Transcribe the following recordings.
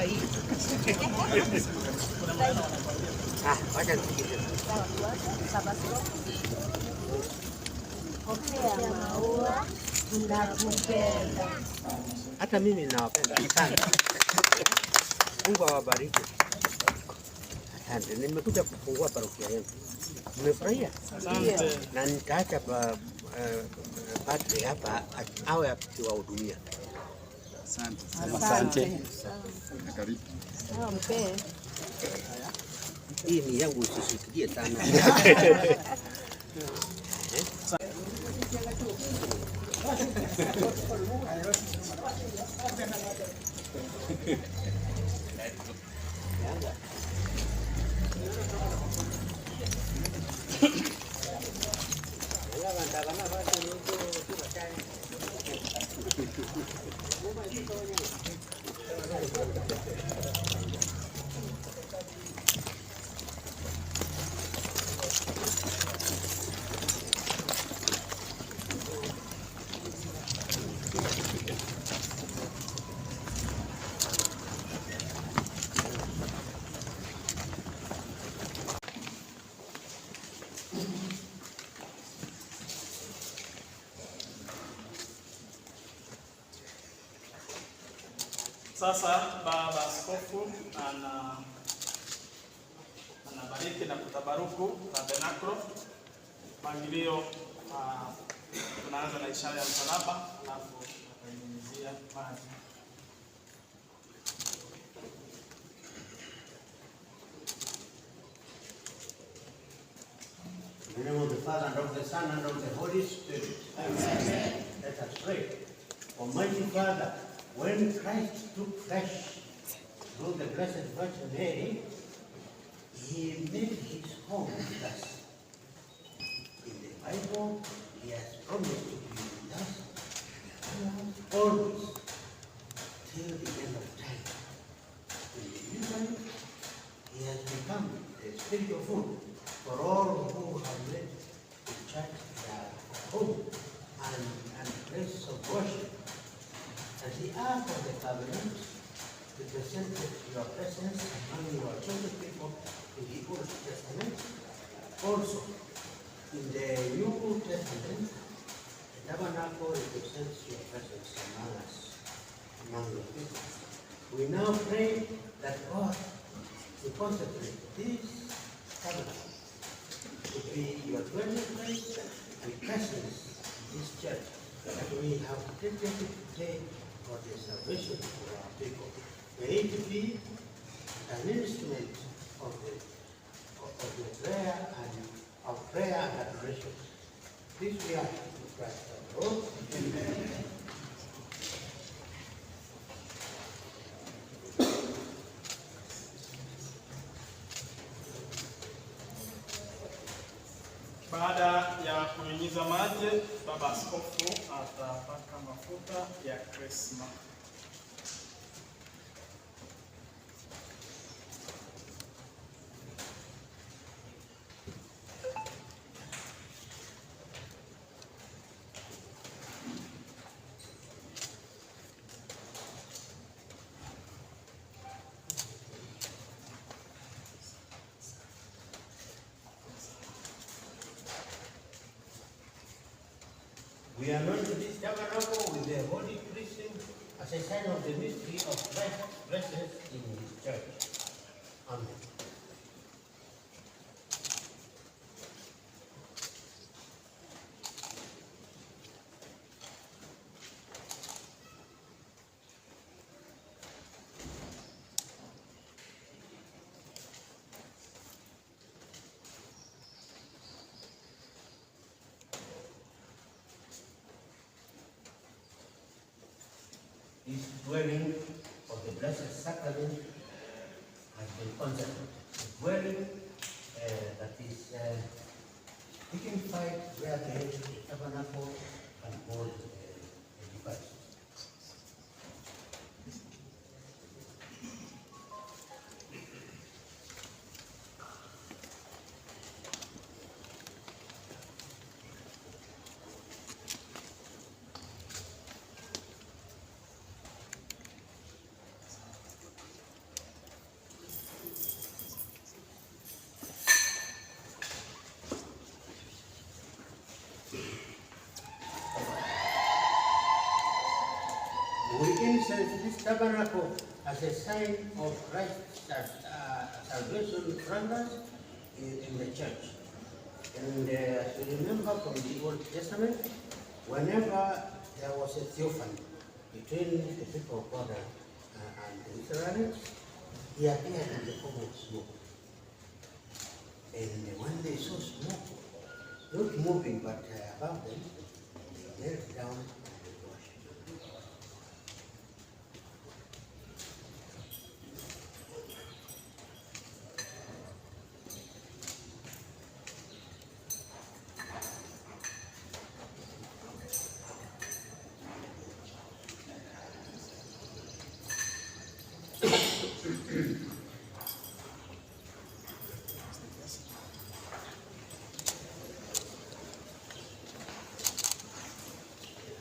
hii. Ah, wacha nisikize. Pokea maua, tunakupenda. Hata mimi nawapenda sana. Mungu awabariki. Asante. Nimekuja kufungua parokia yenu. Nimefurahia na nitaacha pa, padre hapa awe akiwahudumia. Asante. Sawa mpee. Hii ni yangu, usishikilie sana. Sasa baba askofu ana anabariki na kutabaruku tabernakulo. Mpangilio tunaanza na ishara ya msalaba, alafu atanyunyizia maji. In the name of the Father, and of the Son, and of the Holy Spirit. Amen. Let us pray. Almighty Father, when Christ took flesh through the Blessed Virgin Mary, he made his home with us. In the Bible, he has promised to be with us always till the end of time. In the Eucharist, he has become the spiritual food for all who have made the church their home and place of worship. As the Ark of the Covenant represented your presence among your chosen people in the Old Testament, also in the New Testament, the tabernacle represents your presence among us, among your people. We now pray that God will consecrate this tabernacle to be your dwelling place and presence in this church that we have dedicated today for the salvation of our people. May it be an instrument of the of the prayer and of prayer and adoration. This we ask through Christ our Lord. Amen. Baada ya kunyunyiza maji, baba askofu atapaka mafuta ya krisma. We anoint this tabernacle with the holy chrism as a sign of the mystery of Christ's presence in his church. Amen. This dwelling of the Blessed Sacrament has been consecrated. The dwelling that is dignified where the tabernacle can hold the device. this tabernacle as a sign of Christ's salvation fragrance in the church. And as we remember from the Old Testament, whenever there was a theophany between the people of God and the Israelites, he appeared in the form of smoke. And when they saw smoke, not moving but above them, they knelt down and they worshipped.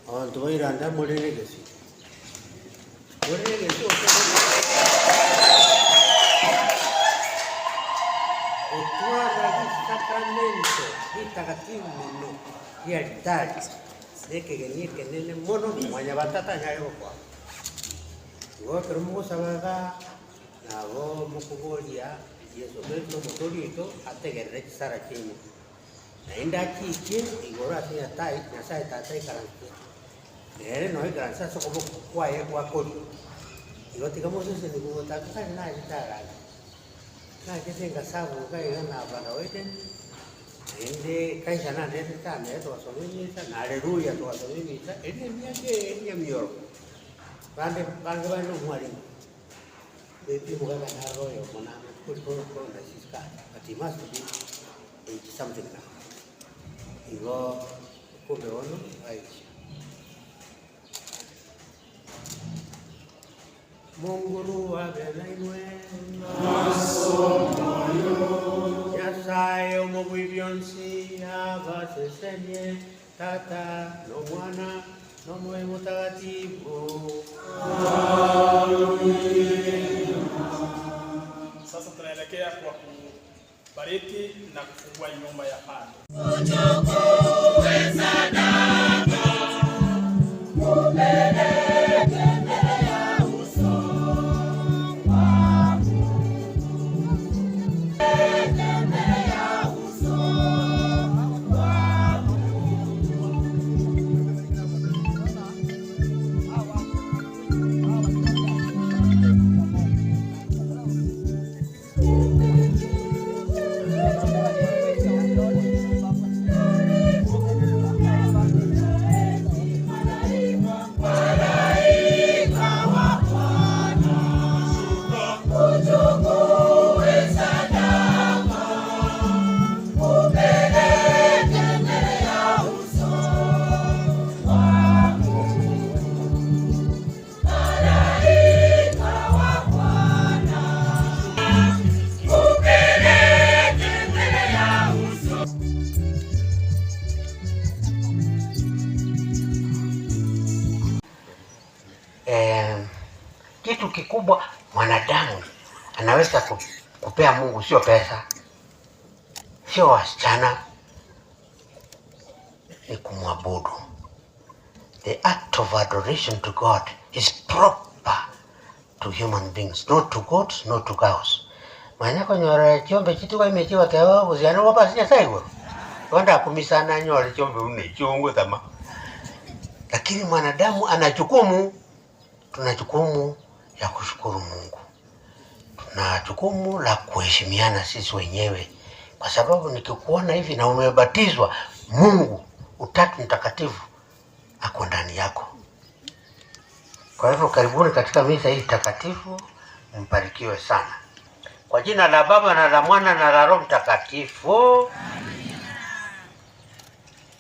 Abanto ba Iranda more negesio, more negesio gose Gotwara risakramento ritagatifu mono ri'alitari nekegeni ekenene mono mwanyabanto atanyare gokoa. Igo ekero mogosaba iga, nabo mokoboria Yeso Kristo Omotoori oito ategerere chisara chiaino, naende achiiche igoro ase Nyasae, Nyasae Tata aikaranse, nere noo aikaranse ase okoboko kwaye gwa korio. Igo tiga mosesenigwe botambe kare nachete agacha, nachete ngasabuka iga naba naoete, naende kanisa nandetete aa nere togasoma emisa, na haleluya togasoma emisa, eria emiaka eye emioro. Bande bange bare nomwalimu, maybe omogaka naroro oyomo namanyete korika orokoronda chisikari, but he must be 80 something now. Igo kumbe bono baichia. Monguru abe nainwe. Nyasae omobui bionsi abasesenie, Tata, na Omwana, na Omoyo Omotagatifu. Sasa tunaelekea kwa kubariki na kufungua nyumba ya padre. Kitu kikubwa mwanadamu anaweza kupea Mungu sio pesa, sio wasichana, ni kumwabudu. The act of adoration to God is proper to human beings, not to goats, not to cows. Manya konyora chiombe chituka ime chigoteeba obusiano bwa ase Nyasaye igoro. Igo ndakumisa nanyore chiombe buna echio ngotama. Lakini mwanadamu ana jukumu, tuna jukumu ya kushukuru Mungu, tuna jukumu la kuheshimiana sisi wenyewe, kwa sababu nikikuona hivi na umebatizwa, Mungu Utatu Mtakatifu ako ndani yako. Kwa hivyo karibuni katika misa hii takatifu, mbarikiwe sana. Kwa jina la Baba na la Mwana na la Roho Mtakatifu.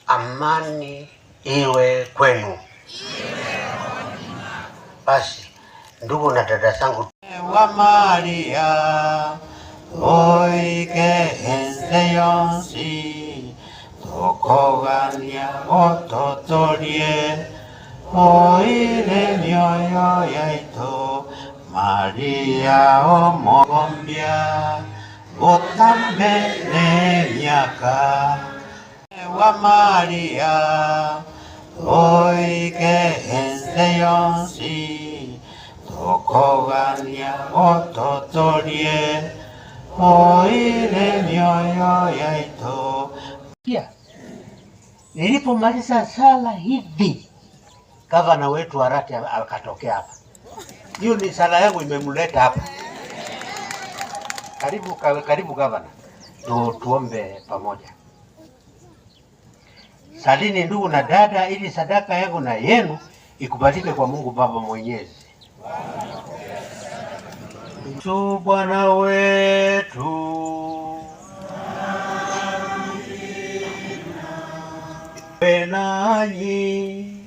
Amani iwe kwenu. Basi ndugu na dada zangu wa Maria oike ense yonsi tokogania ototorie oire mioyo yaito Maria omogombia botambe nemiaka wa Maria oike ense yonsi. Tokogania ototorie, oire emioyo yaito. Sikia, nilipomaliza sala hivi, gavana wetu Arati akatokea hapa. Hiyo ni sala yangu imemleta hapa. Karibu, karibu gavana, tuombe pamoja. Salini ndugu na dada, ili sadaka yangu na yenu ikubalike kwa Mungu Baba Mwenyezi. Tu Bwana wetu. Awe nanyi.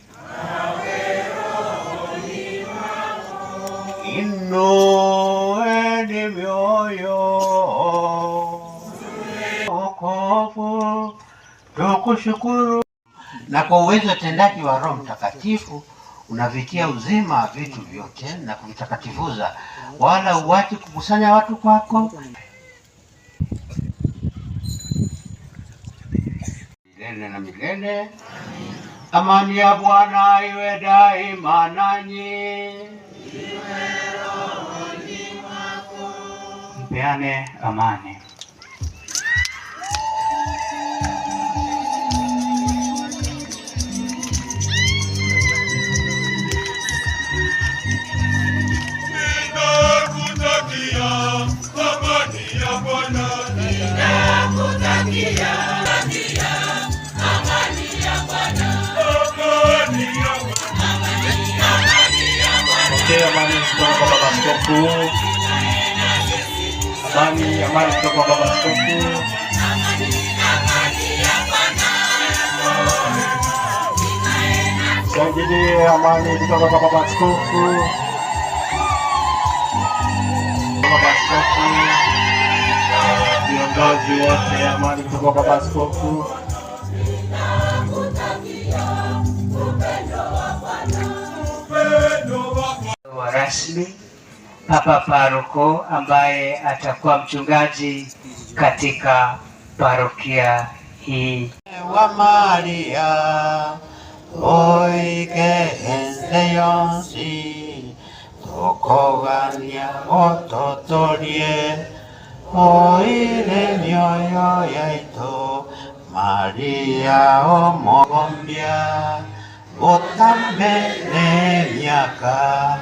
Inueni mioyo. Wokovu tukushukuru. Na kwa uwezo tendaji wa Roho Mtakatifu unavitia uzima vitu vyote na kuvitakatifuza, wala uache kukusanya watu kwako milele na milele. Amani ya Bwana iwe daima nanyi. Mpeane amani. Ninakutakia amani ya Bwana. Ninakutakia amani ya Bwana. Amani ya Pokea amani kutoka kwa Baba Askofu. Amani, amani kutoka kwa Baba Askofu. Shangilie amani kutoka kwa Baba Askofu. Baba Askofu, viongozi wote, amani kutoka kwa Baba Askofu. Wa rasmi Papa Paroko ambaye atakuwa mchungaji katika parokia hii. Wa Maria oike ense yonsi tokogania ototorie oire mioyo yaito Maria omogombia botambe nemiaka.